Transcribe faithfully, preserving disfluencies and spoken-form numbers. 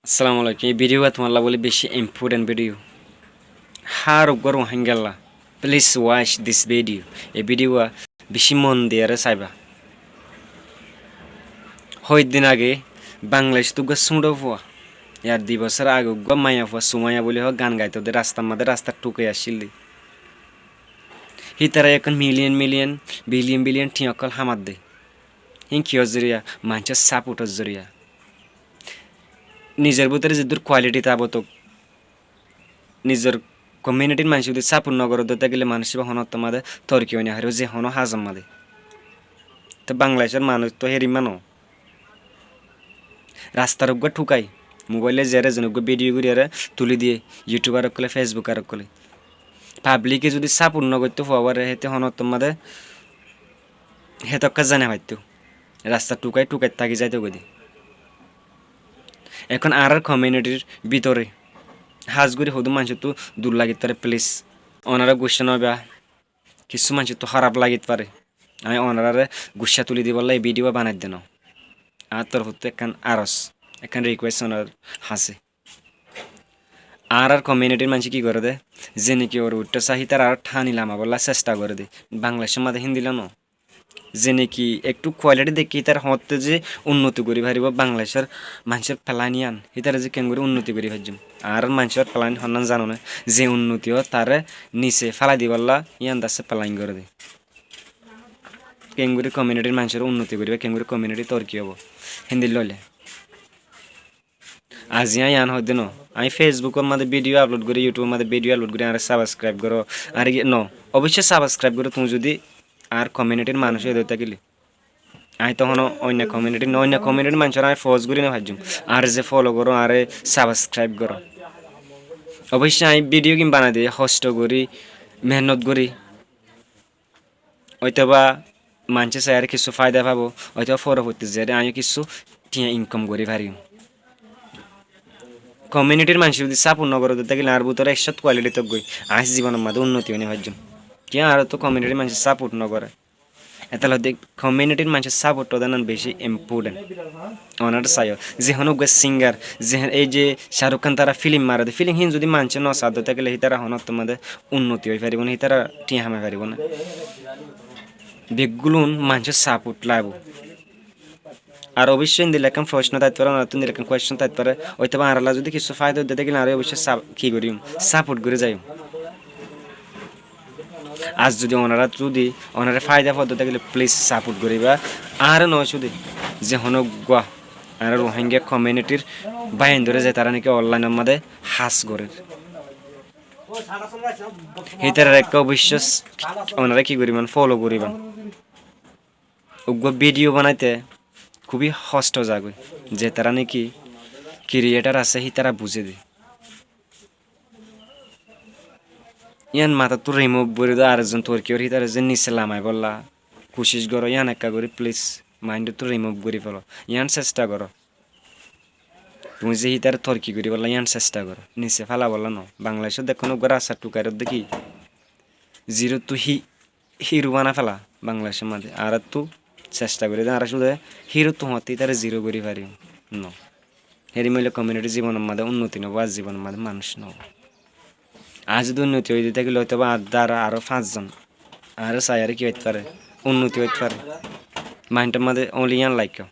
Assalamu alaikum. Ei video wa tuáñlla bóli beci important video. Hár uggwá Ruáingalla, please watch this video. Ei video wa beci mon diyaré saiba. Hoiddin age Bangladecót uggwá súñço fua, yar di bosór age uggwá maiyafua Sumaiya bóli hoó, gan gaitó de, rastar mazé rastat thukai accíl de. Hítara ekkán million million, billion billion thiañ ókkol hámat de. Hín kiyór zoriya? Maincór support or zoriya. Nizor bútore zeddur quality tábo tók, nizor community r maincé zodi support no goré de tákile manúic íba honó ottór mazé torki ói no faribó, ze honó házor mazé. Te Bangladecór manúic to hérimma no. Rastar uggwá thukai, mobile e ziyaré zon uggwá video gorí aré tuli diyé, YouTuber ókkole, Facebooker ókkole. Public e zodi support no goittó fua baré, héte honó ottór mazé hétokká zane faittó. Rastar thukai thukai táki zaito goi de. Ehón añárar community r bútore hás gorí hodún maincóttu dur lagit faré, please. Onará guccá no óiba, kissú maincóttu háraf lagit faré. Añí onaráre guccá tuli dibálla ei video banai de no. Añár torfóttu ekkán aros, ekkán request onar hañsé. Añárar community r maincé ki goré de, ze niki uore uiththó sá hítare aró thani lamaibolla sesta goré de. Bangladecór mazé híndilla no. Ze niki ekthú quality dekí hítare hoñtté ze unnoti gorí faribó Bangladecór maincór plan yián, hítare ze kengorí unnoti gorí faijjum. Añárar maincór plan honnán zano né? Ze unnoti ó taré nise félai dibálla yián dassé plan goré de. Kengorí community r maincór unnoti goríba, kengorí community torki óibo, híndilla óile. Aijja añí yián hoóidde no, añí Facebook or mazé video upload gorí, YouTube or mazé video upload gorí, añáre subscribe goró, añáre ki no, oboicce subscribe goró tuñí zodi añár community r manúic ói tákile. Añí to honó oinno community r no, oinno community r maincóre añí force gorí no faijjum. Añáre ze follow goró, añáre subscribe goró. Oboicce añí video gín banai de hosto gorí, mehénnot gorí. Óitoba maincé saiyaré kissú faida faibo, óitoba foroforti ziyaré añío kissú thiañ income gorí fariyum. Community r maincé zodi support no goré de tákile añár bútore ekcót quality tók goi, añí zibonor mazé unnoti ói no faijjum. Kiyá añáre to community r maincé support no goré. Etolla de community r maincór support ódde nan beci important. Onára saiyó, ze honó uggwá singer, ze hon-, ei ze Shahrukh Khan tará film mare de, film hín zodi maincé no saá de tákile hítara honó ottór mazé unnoti ói faribó né, hítara thiañ hamai faribó né. Beggún maincór support laibo. Ar oboicce endilla ekkán froshno táit fare, onorattú endilla ekkán question táit fare, óitoba añáralla zodi kissú faida ói de tákile añáre oboicce sap-, ki goríyum, support gorí zaiyum. Ar zodi onorá zodi onoráre faida fo de tákile please support goríba. Añáre no cúde, ze honó uggwá añára Ruáingga community r báiyaindóre ze tará niki online or mazé hás gorér, hítarar ekká oboicce onorá ki goríban, follow goríban. Uggwá video banaite kúbi hosto zagói, ze tará niki creator asé hítara buzé de. Yián matattú remove gorí do, ar ekzon torki ór hítare ze nise lamaibolla kucíc goró, yián ekká gorí please maindottú remove gorí felo, yián cesta goró. Tuñí ze hítare torki goríbolla yián cesta goró, nise félaibolla no. Bangladecót dekkón uggwá rasta thukair de ki, zero ttú hi-, hero banai féla Bangladecór mazé. Añárattú cesta gorí de, añára cúde hero ttú hoñtté hítare zero gorí fari. No. Héri moile community zibonor mazé unnoti no óibo, ar zibonor mazé manúic no óibo. Añí zodi unnoti ói de tákile óitoba añár dára aró fañs zon añáre saiyaré ki óit fare, unnoti óit fare. Maintor mazé only yián laikká.